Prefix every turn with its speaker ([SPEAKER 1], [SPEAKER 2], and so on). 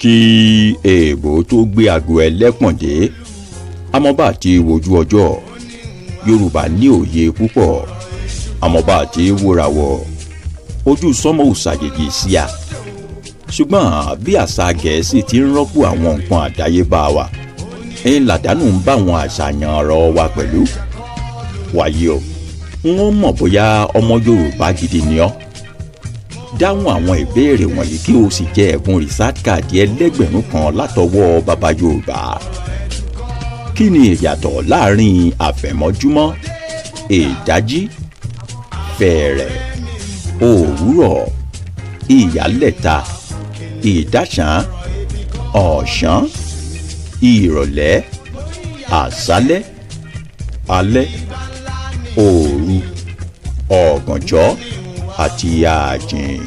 [SPEAKER 1] Kí èèbò tó gbé aago ẹlẹ́pọ̀n dé, àmọ́ bá ti wojú ọjọ́. Yorùbá ní òye púpọ̀, àmọ́ bá ti wòràwọ̀. Ojú sánmọ̀ ò ṣàjèjì sí a, ṣùgbọ́n bí àṣà Gẹ̀ẹ́sì ti ń rọ́pò àwọn nǹkan àdáyébá wa, ń làdánù ń bá àwọn àṣàyàn ọ̀rọ̀ wa pẹ̀lú. Wàyí o, wọ́n mọ̀ bóyá ọmọ Yorùbá gidi ni ọ́. Dáhùn àwọn ìbéèrè wọ̀nyí kí o sì jẹ ẹ̀bùn research card 1,000 látọwọ́ bàbá Yorùbá. Kí ni ìyàtọ̀ láàrin àfẹ̀mọ́júmọ́, ìdájí, fẹ̀rẹ̀, òwúrọ̀, ìyálẹ̀ta, ìdáṣán, ọ̀sán, ìrọ̀lẹ́, àṣálẹ́, alẹ́, òru, ọ̀gànjọ́ àti ààjìn?